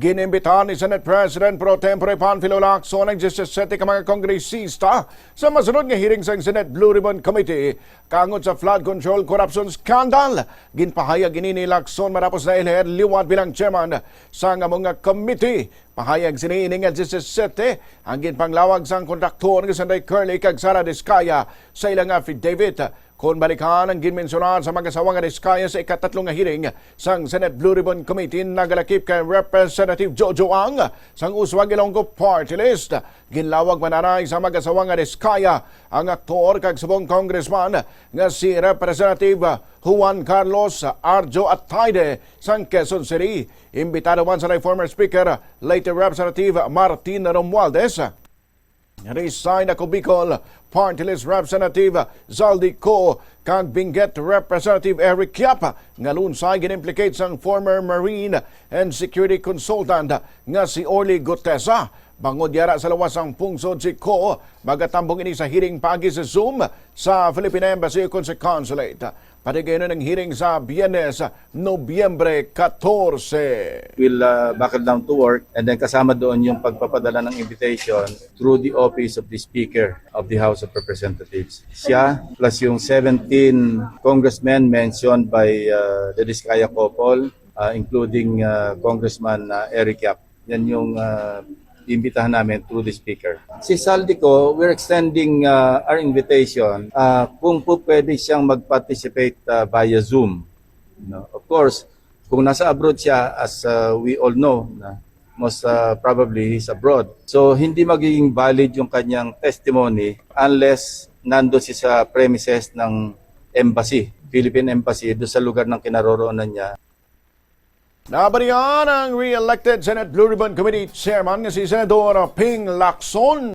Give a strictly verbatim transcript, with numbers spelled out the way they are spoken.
Ginimbitahan ni Senate President Pro Tempore Panfilo Lacson ang diyesisete ka mga kongresista sa masunod nga hearing sang Senate Blue Ribbon Committee kaangod sa flood control corruption scandal. Ginpahayag ini ni Lacson matapos nailhid liwat bilang chairman sang amo nga committee. Pahayag sini, ini nga diyesisete ang ginpanglawag sang kontraktor nga si Anday Curly kag Sara Discaya sa ilang affidavit. Kon balikan ang ginmensyonar sa mag-asawa nga Discaya sa ikatatlo nga hearing sang Senate Blue Ribbon Committee, nagalakip kay Representative Jojo Ang sang Uswag Ilonggo Party List. Ginlawag man anay sa mag-asawa nga Discaya ang aktor kag subong congressman nga si Representative Juan Carlos Arjo Ataide sang Quezon City. Imbitado man sa former speaker, late Representative Martin Romualdez, resign ako Bicol Party List Representative Zaldy Co kag Benguet Representative Eric Yap nga lunsay gin-implicate sang former Marine and Security Consultant nga si Orly Gutesa. Bangod yara sa lawas sang pungsod si Co, magatambong ini sa hearing paagi sa Zoom sa Philippine Embassy ukon sa Consulate. Patigayon ang hearing sa Biyernes, Nobyembre katorse. We'll uh, buckle down to work, and then kasama doon yung pagpapadala ng invitation through the office of the Speaker of the House of Representatives. Siya plus yung seventeen congressmen mentioned by uh, the Discaya couple, uh, including uh, Congressman uh, Eric Yap. Yan yung uh, imbitahan namin through the Speaker. Si Zaldy Co, we're extending uh, our invitation uh, kung po pwede siyang mag-participate uh, via Zoom. No? Of course, kung nasa abroad siya, as uh, we all know, na most uh, probably he's abroad. So, hindi magiging valid yung kanyang testimony unless nando siya sa premises ng embassy, Philippine Embassy, doon sa lugar ng kinaroroonan niya. Nabatian ang re-elected Senate Blue Ribbon Committee Chairman nga si Senador Ping Lacson.